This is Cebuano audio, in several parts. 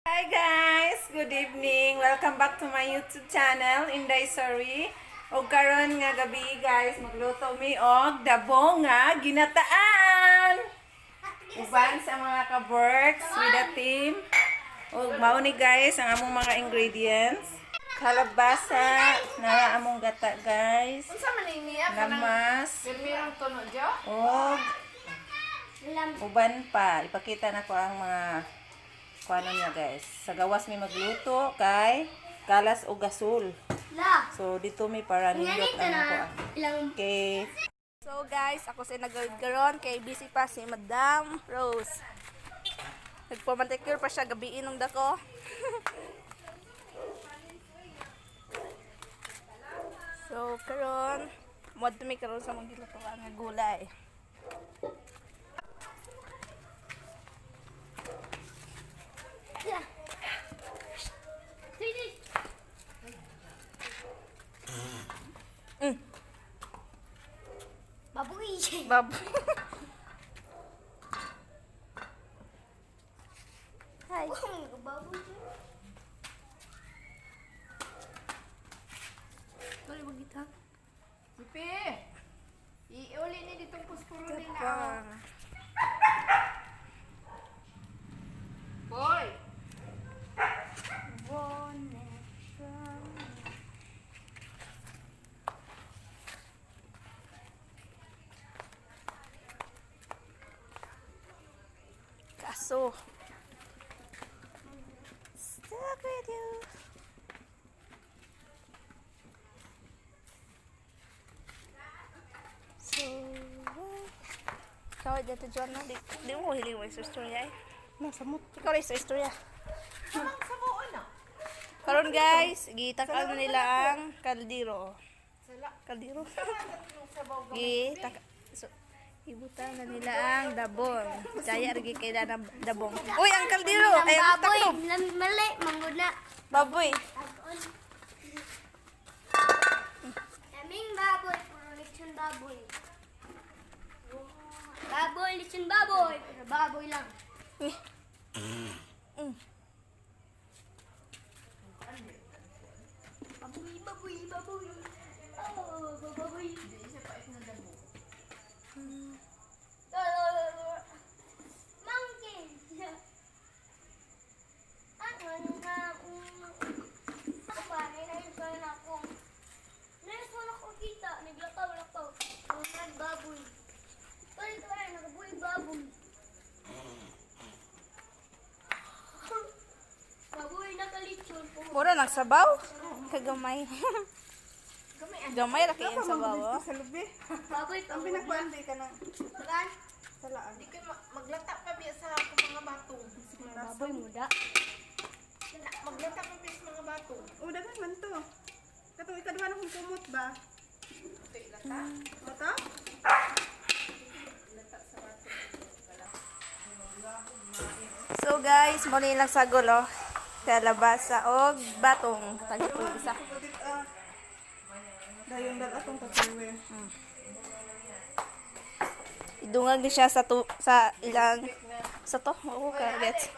Hi guys! Good evening! Welcome back to my YouTube channel, Inday Sorry. O karon nga gabi guys, magluto mi og dabong nga ginataan. Uban sa mga ka-works with the team. Og mao ni guys ang among mga ingredients. Kalabasa, nara among gata guys. Unsa man ni niya kanang Lamas, pirmirong tuno jo? og uban pa. Ipakita na ko ang mga kuano niya guys. Sa gawas mi magluto kay kalas o gasol. La. So dito mi para nindot Ganito ang na. kuan. Ilang Okay. So guys, ako si nagawid karon kay busy pa si Madam Rose. Nagpamantikure pa siya gabi inom dako. So karon, mod mi karon sa mga gilutuan nga gulay. Baboy. Baboy. Hi. Baboy. Bali magita. Pipi. Iuli ni ditong puspuro ni na. Boy. Kaso. Stuck with you. So, ikaw dito, John, no? Di mo hiling mo sa istorya eh. Nasamot. Ikaw rin sa istorya. Karon guys, gitakal na nila ang kaldero. Kaldero. Gitak so, ibutan na nila ang dabong. Kaya rin kay na dabong. Uy, ang kaldero! Ay, ang Baboy. taklob! Mali. Manggod na. Baboy. Tagon. Kaming baboy. Puro lechon baboy. Baboy, lechon baboy. Pero baboy lang. Uy. Baboy, baboy, baboy. Oh, baboy. Monkey. Ano na? Ako ba? Naisaw na ako. Naisaw na ako kita. Naglakaw-lakaw. Mga baboy. Balik ka na, nakabuhay baboy. Baboy nakalitsyon. Mura nagsabaw. Kagamay. Gamay ra kay ang sabaw. Oh. Sa lubi. Baboy Ang pinakuan di ka na. Kan? Salaan. Di kay maglata pa biya sa akong mga bato. Baboy muda. Maglata pa biya sa mga bato. O daghan man to. Katong ikaduha na kong kumot ba? Ito ilata. O to? So guys, mo na ilang sagol oh. Kalabasa og batong. Tagpo isa. Kapatid ah. Dayon dal atong tatuwe. Idungag ni siya sa tu, sa ilang sa to. Oo, ka gets.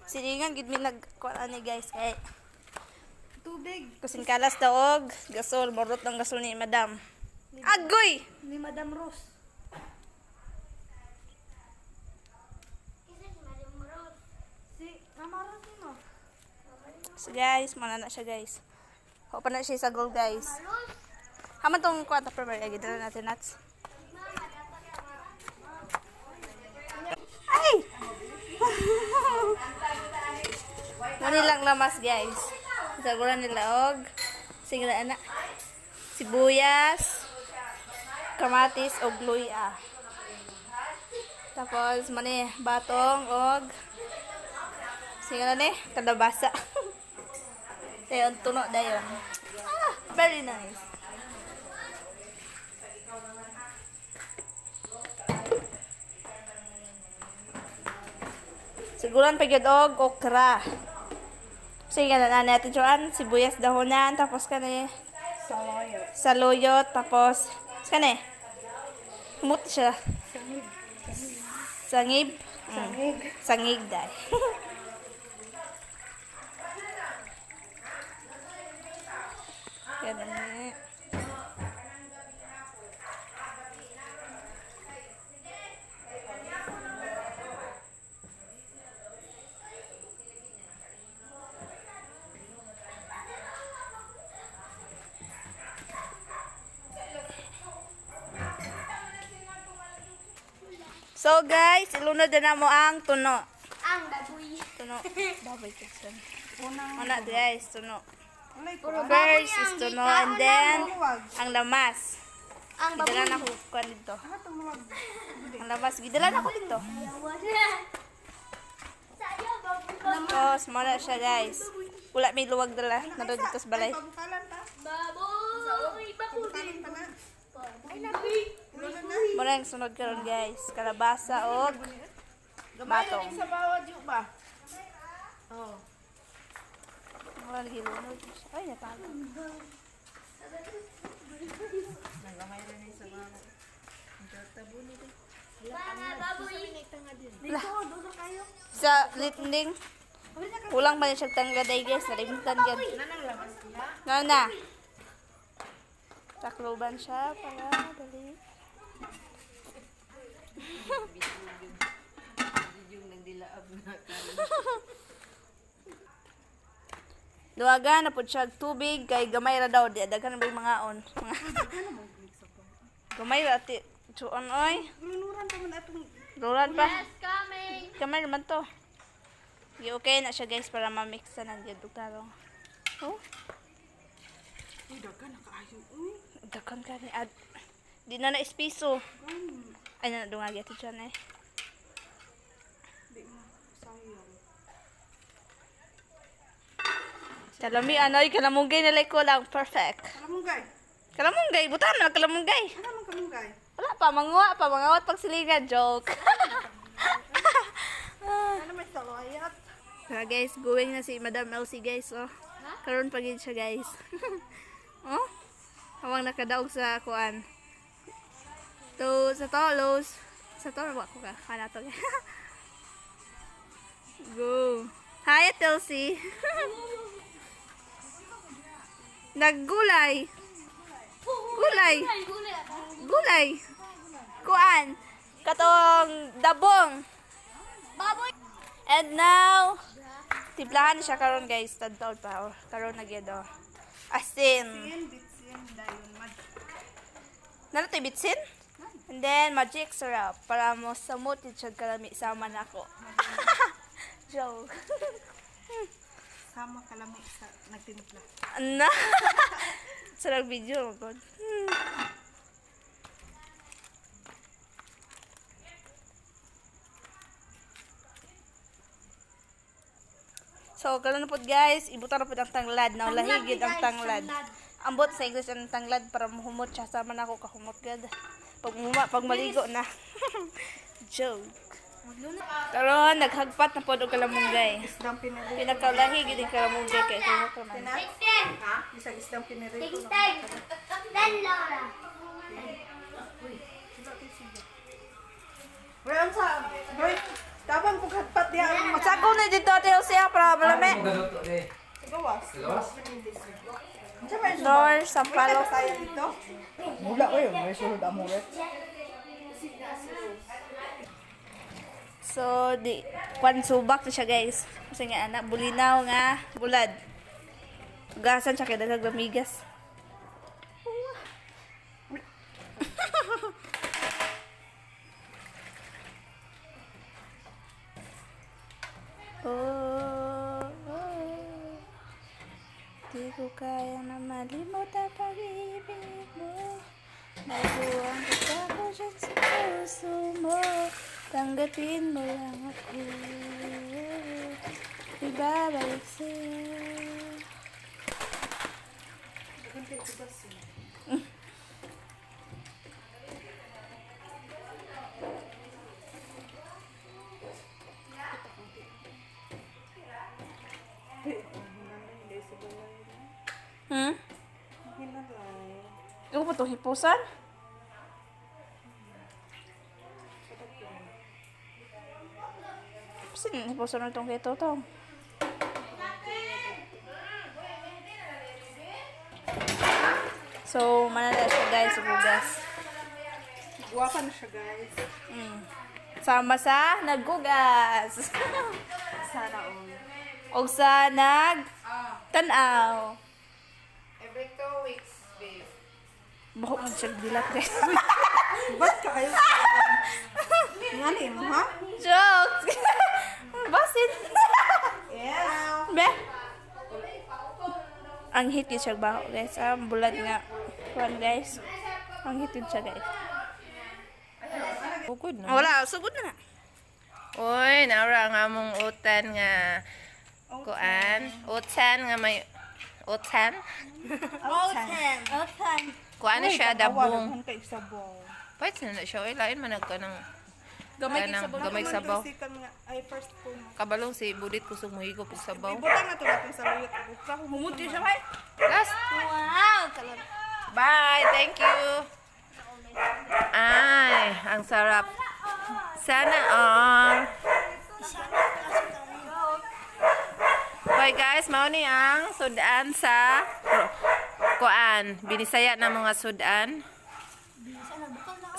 Silingan gid mi nag kuan ani guys kay Tubig. kusin kalas daw og gasol morot ng gasol ni madam. Agoy. Ni Madam Rose. Isa si Madam Rose. Si Mama Rose mo. So guys, mana na siya guys. Ho pa na siya sa goal guys. Rose. Haman tong kuan ta prepare gid na natin nuts. Ay! Muna lang lamas guys. Saguran nila og sige na ana. Sibuyas, kamatis og luya. Tapos mani batong og sige na ni kalabasa. Dayon tuno dayon. Ah, very nice. Siguran pa gyud og okra. Sige na natin Joanne, sibuyas dahonan, tapos kani Saluyot. Saluyot, tapos kani. Humot siya. Sangib. Sangig. Sangig dai. Ganun eh. So guys, ilunod na mo ang tuno. Ang baboy. Tuno. Baboy kitchen. Una guys, tuno. Ulay ko. First is tuno and then ang lamas. Ang baboy. Gidala na ko kuan dito. Ano itong luwag? Ang lamas gidala na ko dito. Sayo, baboy. Tapos mo na siya guys. Wala may luwag dala na dito sa balay. Pabukalan ta. Baboy. Baboy. Pabukalan pa na. Baboy. Ilunod na. Mo na yung sunod karon guys. Kalabasa og Gamay Matong. na ning sabaw ju ba? Oh. Wala gilunod. Ay, natago. Nagamay ra ning sabaw. Mga baboy. Sa litning kulang pa ni siya tanglad ay guys, nalimtan gyud. Nanang lamas niya. Na na. Takloban siya para dali. Yung nagdilaab na. Duwaga na pud siya og tubig kay gamay ra daw di daghan ba yung mga on. Gamay ra ti chuon oy. Lunuran pa man atong Luran pa. Yes, coming. Gamay naman to. Di okay na siya guys para ma-mix na gyud og tarong. Oh, Uy, dagan na kaayo. Uy, daghan ka ni ad. Di na na espiso. Ay na dungagi ato dyan eh. di mo. Sayang. Kalami anoy kalamunggay na like ko lang perfect. Kalamunggay. Kalamunggay butan na kalamunggay. Ano man kamunggay? Wala pa manguha pa mangawat pag silingan joke. Ano may saluyot? Tara guys, going na si Madam Elsie guys oh. Karon pa gid siya guys. Oh. Awang nakadaog sa kuan. To sa to los. Sa to wa ko ka kana to. Go. Hi Ate Elsie. Naggulay. Gulay. Ay, gulay. Gulay. Kuan. Katong dabong. Baboy. And now, timplahan na siya karon guys. Tadtaw pa. Oh. Karon na gyud oh. Asin. Bitsin, bitsin, dayon. Mag Nalo to bitsin? And then, magic syrup. Para mo samot yun siya kalami sama na ako. Joke. sama kalami sa nagtimpla. Na. Sarang video. Oh God. So, karon na pod guys, ibutan na pod ang tanglad. Now, lahi gid ang tanglad. Ambot sa English ang tanglad para mahumot siya. Sama na ako kahumot gad. Pag muma, pag maligo na. Joke. Karon naghagpat na pod og kalamunggay. Isdang pinirito. Pinakalahi gid ang kalamunggay kay humot man. Ten. Isang isdang pinirito. Six, ten. Ten, Laura. Uy, ang sa... Uy, tabang paghatpat diha ang mga Sako na dito Ate Elsie para malami. Magaluto de. gawas. Gawas? Unsa man siya? Nor sampalok. Tayo dito. Mula ko yun, may sulod amore. So di kwan subak na siya guys. Kasi nga anak bulinaw nga bulad. Gasan siya kay daghang lamigas. Oh, oh, di ko kaya na malimot ang pag-ibig mo. Nabuang kita ko dyan sa puso mo. Tanggapin mo lang ako. Ibabalik sa'yo. Hinalay. Ikaw pa itong hipusan? Sin hipusan na itong kay Totong. So, manala siya guys, hugas. Guwapa na siya, guys. Sama sa naghugas. Sana all. Og sa nag tanaw. Every 2 weeks, babe. Buhok man siya dilat guys. Ba't ka kayo? Ngani mo, ha? Jokes! Basin! Yeah. Be! Ang hit yun siya baho guys. Ang bulat nga. Kuan guys. Ang hit yun siya guys. Bukod na. Wala, sugod na. Uy, naura ang among utan nga kuan, utan nga may utan. Otan. Kuan na siya dabong. Kay sabaw. Pwede na na siya, oy, lain man nagka ng Gamay kanang kay sabaw. gamay sabaw. Ay first ko. Kabalong si Budit kusog mohigop og sabaw. Ibutang na to natin sa luyot. Ukra ko. Humud yun siya bay. Last. Wow! Kalam. Bye, thank you. Ay, ang sarap. Sana all. Bye guys, mao ni ang sudan sa kuan, binisaya na mga sudan.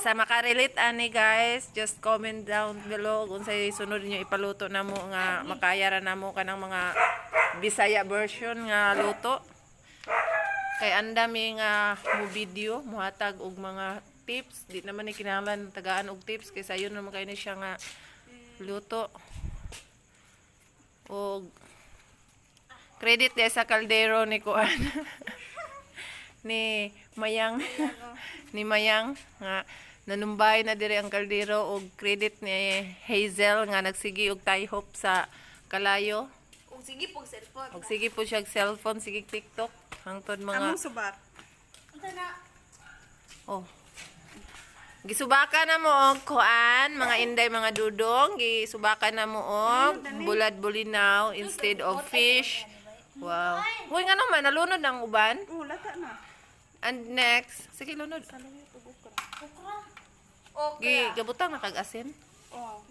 Sa makarelate ani guys, just comment down below kung say sunod niyo ipaluto namo nga makaya ra namo kanang mga Bisaya version nga luto. Kay ang dami nga mo video, muhatag og mga tips, di naman ni kinahanglan tagaan og tips kay sayon naman kay ni siya nga luto. Og credit di sa kaldero ni kuan. Ni Mayang ni Mayang nga nanumbay na diri ang kaldero og credit ni Hazel nga nagsigi og tie-hop sa kalayo. Ug sige pog cellphone. Og sige po siya og cellphone, sige TikTok hangtod mga Among subat. Oh. Gisubaka na mo og kuan, mga inday, mga dudong, gisubaka na mo og bulad bulinaw instead of fish. Wow. Uy, nga naman, nalunod ang uban. Oh, lata na. And next, sige lunod. Gi gabutang na kag asin. Oh.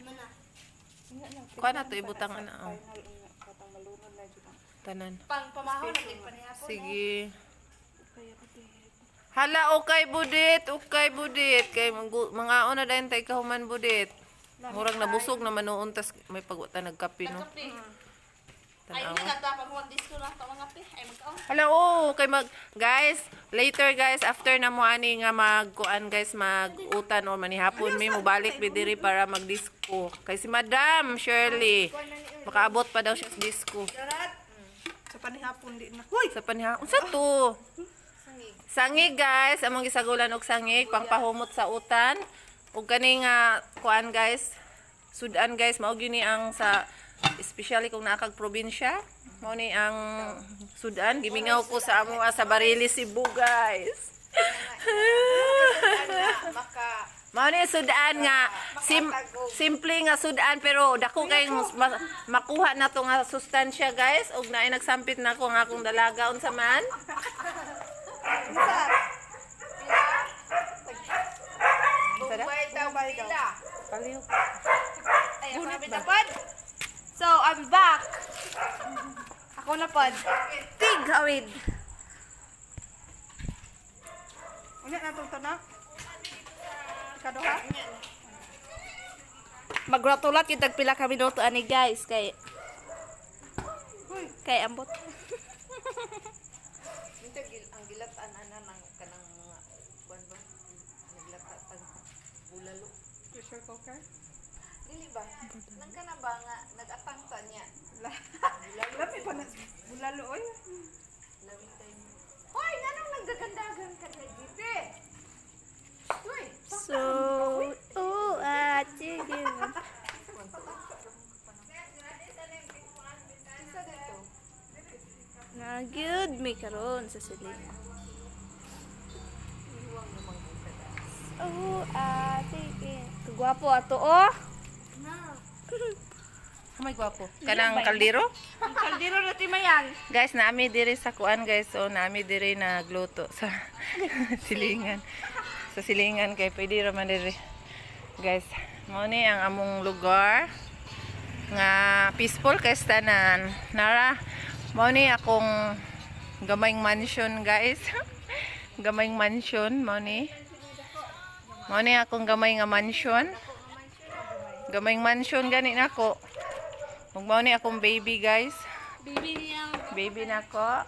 Kuan na to ibutang ana oh. Final unya katang malunod na jud. Tanan. Pang pamahaw na gid panihapon. Sige. Hala, okay budit, okay budit. Kay mga una dayon tay kahuman budit. Murag nabusog na manuon tas may pagwata nagkape no. Ay, Tanawa. hindi nga ta pag disco na ta mga pe. Ay magkaon. Hala, oh, kay mag guys, later guys, after na mo ani nga magkuan guys, mag-utan or manihapon mi mobalik mi diri para mag-disco. Kay si Madam Shirley, makaabot pa daw siya sa disco. Sa panihapon di na. Hoy, Sa paniha. Unsa to? Sangig guys, among gisagulan og sangig pangpahumot sa utan. Ug kani nga kuan guys, sudan guys, mao gyud ni ang sa especially kung naa kag probinsya, mao ni ang sudan gimingaw ko sa amo sa Barili Cebu guys. Mao ni sudan nga simple nga sudan pero dako kay makuha na to nga sustansya guys ug naay nagsampit na ako nga akong dalaga unsa man. Bumbay daw pila. Paliw. Ay, ako na pod. So, I'm back. Ako na pod. Tig awid. unya na tong tanak. Kaduha. Magratulat kita pila ka minuto ani guys kay kay ambot. Ito, ang gilatan ana ng kanang mga kuan ba? Naglata tag bulalo. Pressure cooker. Dili ba? Nang kana ba nga nagatang ta niya? Lami pa na bulalo oy. Lami tayo. Hoy, nanong nagdagandagan ka na GP? Uy, So, oh, ah, sige. Na good may karon sa silid. Oh, ah, sige. Kagwapo ato oh. May gwapo. Kanang kaldero? Ang kaldero na timayang. Guys, naami diri sa kuan, guys. So, naami diri nagluto sa silingan. Sa silingan kay pwede ra man diri. Guys, mao ni ang among lugar nga peaceful kay sa tanan. Nara, mao ni akong gamayng mansion, guys. Gamayng mansion mao ni. Mao ni akong gamay nga mansion. Gamayng mansion gani nako. Ug mao ni akong baby, guys. Bibi niya. Baby nako.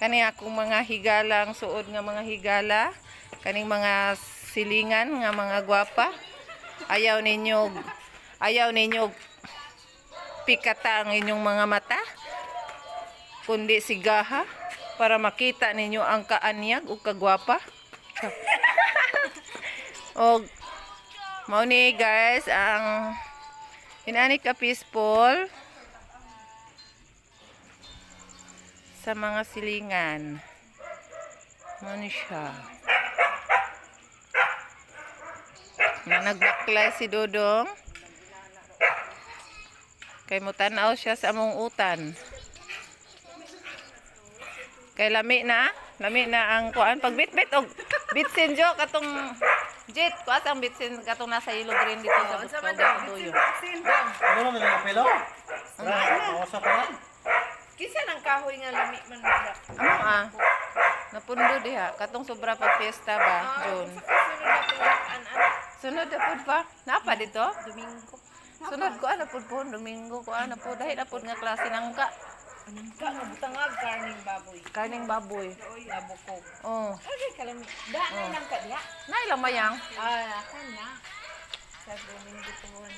Kani akong mga higala, ang suod nga mga higala. Kaning mga silingan nga mga gwapa. Ayaw ninyo pikata ang inyong mga mata. Kundi sigaha para makita ninyo ang kaanyag ug kagwapa. Og mao ni, guys, ang inani ka peaceful sa mga silingan. Ano siya? Na nagbaklay si Dodong. Kay mutanaw siya sa among utan. Kay lami na, lami na ang kuan pagbitbit og bitsin jo katong Jit, kuas ang bitsin katong nasa ilog rin dito sa Bukog Tuyo. Ano naman ang pelo? Ano sa pa? Kinsa nang kahoy nga lami man ba? Amo ah. Napundo diha katong sobra pag fiesta ba, June. Sunod na tuwakan ano? Sunod na pud pa. Napa dito? Domingo. Sunod ko ana pud po Domingo ko ana pud dahil na pud nga klase nang ka. Ka nga butangag karning baboy. Kaning baboy. Nabukog. Oh. Okay, kalami. Da na lang ka diha. Nay lang mayang. Ah, kan na. Sa Domingo tuhon.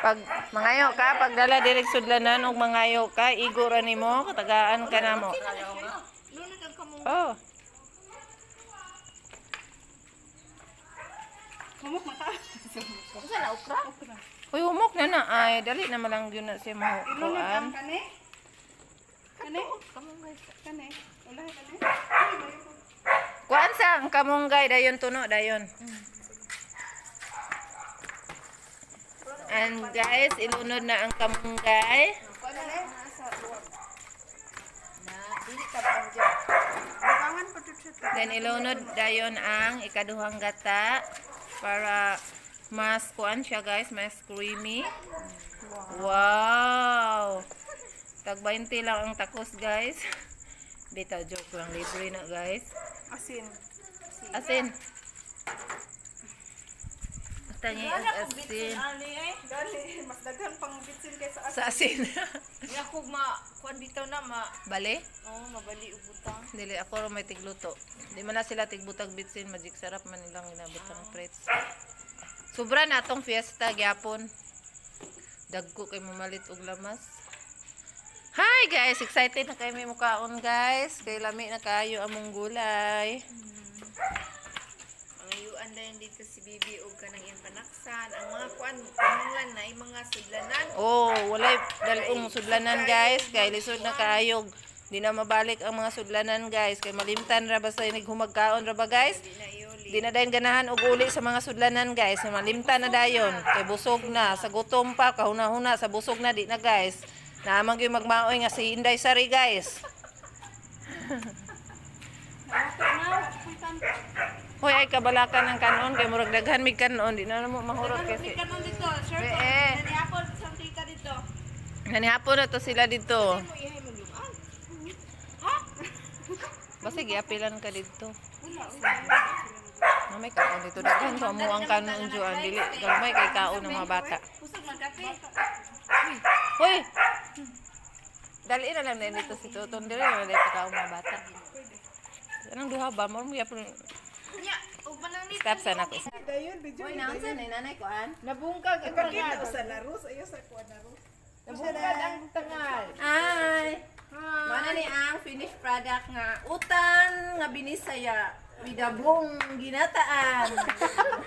Pag mangayo ka, pagdala direk sudlanan og mangayo ka, igo ra nimo, katagaan ka namo. Oh. Humok na ka. Unsa na okra? Uy, humok na na ay dali na malang yun na siya Ilunod mahukuan. ang kani. Kani? Kani. Wala kani. Ay, bayo ko. Kuan sa ang kamunggay dayon tuno dayon. And guys, ilunod na ang kamunggay. Bukangan pa to siya. Then ilunod dayon ang ikaduhang gata para mas kuan siya, guys, mas creamy. Wow! Tag 20 lang ang takos, guys. Bitaw, joke lang, libre na, guys. Asin. Asin. Tangi ang asin. Ali eh. Dali, mas daghan pang bitsin kaysa asin. Sa asin. Di ako ma kuan bitaw na ma. Bale? Oh, mabali og butang. Dili ako ra may tigluto. Di man na sila tigbutag bitsin, magic sarap man ilang ginabutang prets. Sobra na atong fiesta gyapon. Dagko kay mamalit og lamas. Hi guys, excited na kay may mukaon, guys. Kay lami na kayo among gulay. Mangayuan dayon dito si Bibi og kanang iyang panaksan. Ang mga kuan panunglan na ay mga sudlanan. Oh, walay dalong sudlanan, guys, kay lisod na kaayog. Di na mabalik ang mga sudlanan, guys, kay malimtan ra basta naghumagkaon ra ba, guys. Di na iuli. Di na dayon ganahan og uli sa mga sudlanan, guys. Malimtan na dayon kay busog na sa gutom pa kahuna-huna sa busog na di na, guys. Naamang gyud magmaoy nga si Inday Sari, guys. Naluto na. Uy, kan. Hoy, ay kabalakan ng kanon kay murag daghan mig kanon di na namo mahurot kasi. Kanon dito, sure. Be, eh. Nanihapon sa tita dito. Nanihapon na to sila dito. Mo ihay mo lumaan. Basta giapilan ka dito. Mamay kaon dito daghan to amo ang kanon juan dili gamay kay kaon ng mga bata. Usog man kape. Hoy. Dali na lang na dito si Toton dili na dili kaon mga bata. Anong duha ba? Mo mo yapon Nya, og pananlit. stop sa nako. Dayon, video. Hoy, naunsa ni nanay ko an? Nabungkag ang Ipakita ko sa laro. Sa iyo sa kuwan laro. Nabungkag ang tangal. Ay. Mana ni ang finished product nga utan nga binisaya widabong ginataan.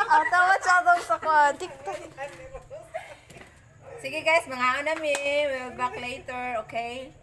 Ang tawa siya daw sa kuan. TikTok. Sige guys, mga na mi. We'll back later, okay?